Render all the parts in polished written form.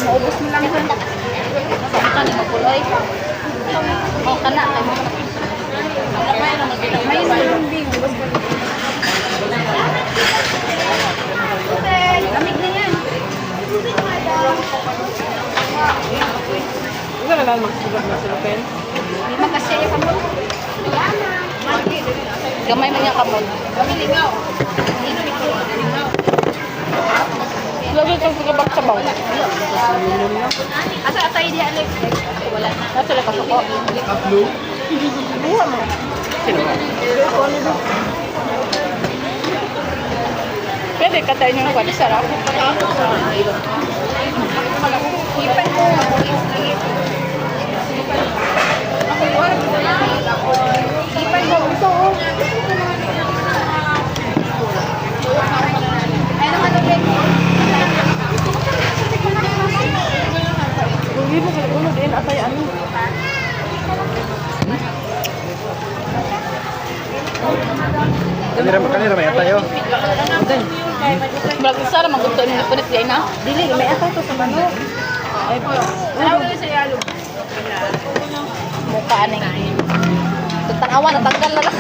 Maubos mo lang ha. Sa ka ni mapuloy. O kana kay mo. May lang bing. Ubos ko. Lamig na yan. Wala na lang magsugat na sila pen. Di magkasya yung kamot. Gamay man yung kamot. Lagi kang pagkabak sabaw. Asa atay di Alex? Wala na. Nasa lang kasuko. Buha mo. Sino ba? Pwede ka tayo nyo wali sarap. Ipan mo. Ipan mo. Ito oh. Ay naman ulit. Hindi mo kaya ulo din atay ano. Kanira kanira may tayo. Murag sara magusto ni punit gay na. Dili may atay to sa manok. Ay po. Mukha aning. Tanawa natanggal na lang.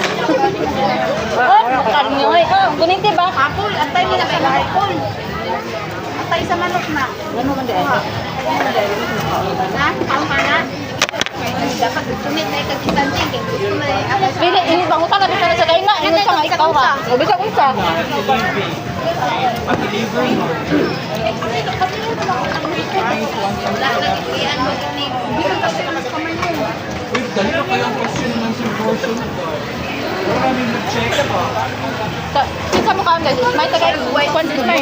Oh, mukha niyo ay. Oh, kuninti ba? Apple, atay mo na sa apple. Atay sa manok na. Ano man di ay? Na, kaon ka na. Dapat sumit na ikag-istanting. Kaya gusto mo na yung atay sa Pili, ini pangutang na bisan sa kay nga, ingon sa nga ikaw ha. O bisag unsa. Wala na ituyan mo ni. Wait, dali na kayo ang question and answer portion. Maraming nag-check pa. Sa kinsa mo kaon guys? May tagay kwan may.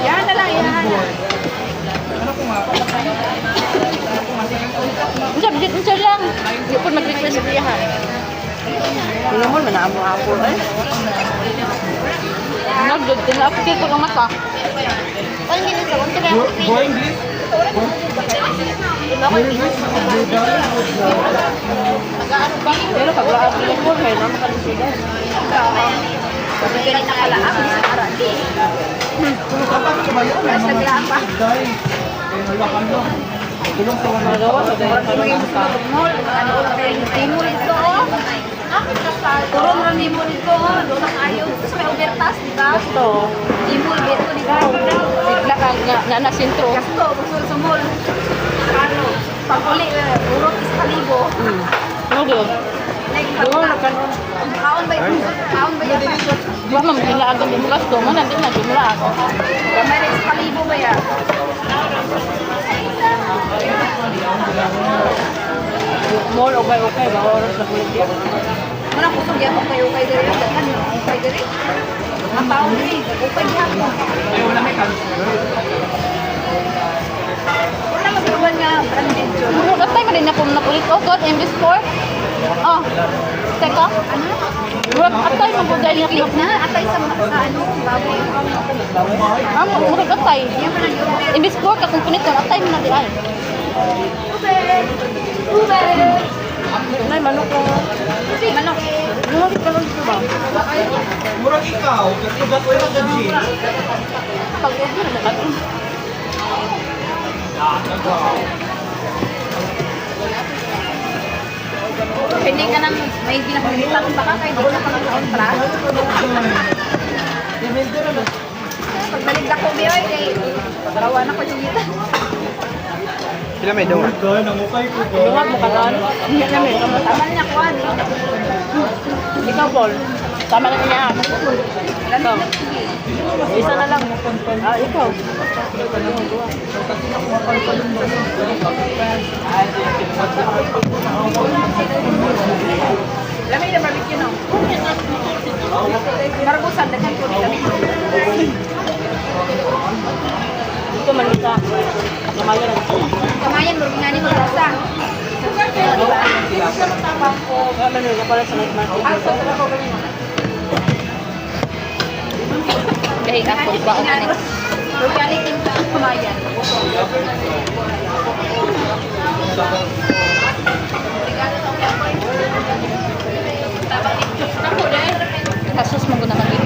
Yan na lang, yan. Ano ko nga? Unsa bijit unsa lang. Di po mag-request siya ha. Ano mo man amo apple ay. Nagdod din ako ko ng mata. Boring this? Pero pag wala ang po kay na makalisudan. Ganit na kalaang, di sa arati. Dapat ka ba yun? Mas naglaan pa. Dahil, eh, wala ka na. Tulong sa wala. Magawa sa dahil sa Mall, ano timol ito oh. Turong ron timol ito oh. Doon ang ayaw. Sa may overpass, di ba? Gusto. Timol, beto, di ba? Bigla ka nga na na sentro. Gasto, gusto sa mall. Ano, pag-uli, urot is kalibo. Ano gyud? Like, Duha na kanon. Kaon ba yun? Kaon ba yun? Wa man gila ang mugas do man nandun na jumla ako. Gamay rin sa kalibo ba yan? Mall okay okay ba oras na kulit ya. Muna kusog yan kayo kay diri. Daghan no, kay diri. Ang tao diri, ukay gihapon. Ay, wala may cancer. Wala magluban nga branded jud. Murag atay man din ako napulit. Oh God, MB4. Oh. Teka. Ano? Murag atay man gud dahil Click na atay sa ano, baboy. Ah, murag atay. Iya man ang order. MB4 ka kung punit ka atay man na di ay. Ube. Ube. Nay manok ko. Manok. Duha ka kanon dito ba? Murag ikaw, kasi ba't wala sa gym? Pag order na ka. Hindi ka nang may ginakutang pa ka kay di ka pa nagkontra. Pagbalik ako biyoy kay dalawa na ko yung gita. Sila may dungag. Ka, nangukay ko ba? Dungag mo kanon. Hindi na may kamot. Tama na kuan. Ikaw Paul. Tama na niya. Lamig na sige. Isa na lang. Ah, ikaw. Lamig na barbecue no. Marbusan daghan ko lamig. Ito man isa. Kamayan na. Kamayan mo ngani mo rasa. Wala man yung pala sa night market. Gahi ako ba ani. Organic yung kamayan. Kasus mo gud na.